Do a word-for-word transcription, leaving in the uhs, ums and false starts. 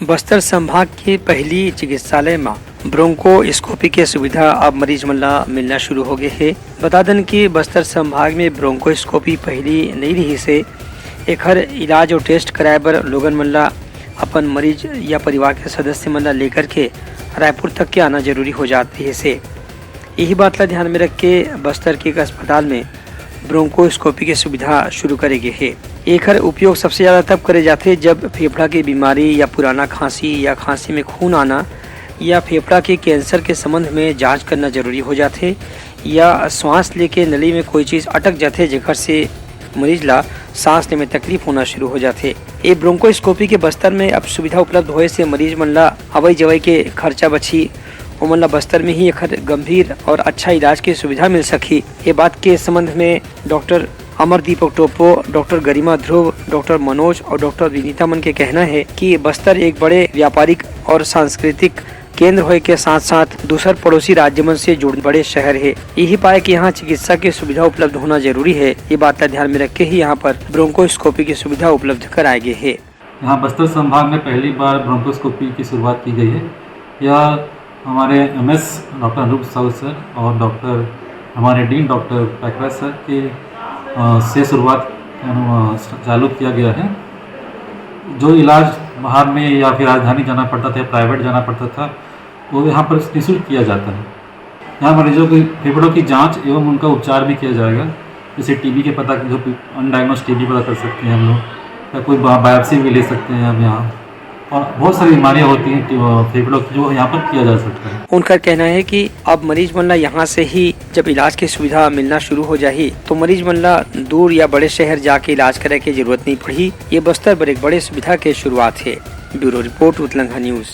बस्तर संभाग के पहिली चिकित्सालय म ब्रोंकोस्कोपी के सुविधा अब मरीज मन ला मिलना शुरू हो गए हे। बता दन कि बस्तर संभाग में ब्रोंकोस्कोपी पहिली नई रिहिस हे। एखर इलाज और टेस्ट कराए बर लोगन मन ला अपन मरीज या परिवार के सदस्य मन ला लेकर के रायपुर तक के आना जरूरी हो जात रिहिस हे। यही बात ला ध्यान में रख के बस्तर के एक अस्पताल में ब्रोंकोस्कोपी के सुविधा शुरू करे गे हे। एखर उपयोग सबसे ज्यादा तब करे जाथे, जब फेफड़ा के बीमारी या पुराना खांसी या खांसी में खून आना या फेफड़ा के कैंसर के संबंध में जांच करना जरूरी हो जाथे या सांस लेके नली में कोई चीज अटक जाथे, जेकर से मरीज ला सांस ले में तकलीफ होना शुरू हो जाथे। ए ब्रोंकोस्कोपी के बस्तर में अब सुविधा उपलब्ध होए से मरीज मन ला अवई जवई के खर्चा बची। ओमन ला बस्तर में ही एखर गंभीर और अच्छा इलाज के सुविधा मिल सकही। ये बात के संबंध में डॉक्टर अमरदीप टोप्पो, डॉक्टर गरिमा ध्रुव, डॉक्टर मनोज और डॉक्टर विनीता मन के कहना है कि बस्तर एक बड़े व्यापारिक और सांस्कृतिक केंद्र होए के साथ-साथ दूसर पड़ोसी राज्य मन से जुड़े बड़े शहर हे। यही पाए कि यहाँ चिकित्सा के सुविधा उपलब्ध होना जरूरी है। ये बात ला ध्यान में रख के ही यहाँ पर ब्रोंकोस्कोपी की सुविधा उपलब्ध कराए गए हे। यहाँ बस्तर संभाग में पहली बार ब्रोंकोस्कोपी की शुरुआत की गई है। यह हमारे MS doctor Anup Sahu sir और डॉक्टर, हमारे डीन डॉक्टर पैकरा सर के, अ, से शुरुआत, अ, चालू किया गया है। जो इलाज बाहर में या फिर राजधानी जाना पड़ता था या प्राइवेट जाना पड़ता था, वो यहाँ पर निःशुल्क किया जाता है। यहाँ मरीजों के फेफड़ों की जांच एवं उनका उपचार भी किया जाएगा। जैसे टीबी के पता, जो अनडायग्नोज टीबी पता कर सकते हैं हम लोग, या कोई बा-, बायोप्सी भी ले सकते हैं हम यहाँ। और बहुत सारी बीमारियाँ होती हैं टी-, फेफड़ों की, जो यहाँ पर किया जा सकता है। उनका कहना है कि अब मरीज मन ला यहाँ से ही जब इलाज की सुविधा मिलना शुरू हो जाही, तो मरीज मन ला दूर या बड़े शहर जाके इलाज करे के जरूरत नहीं पड़ही। ये बस्तर बर एक बड़े सुविधा के शुरुआत है। Bureau report, Utlangha news.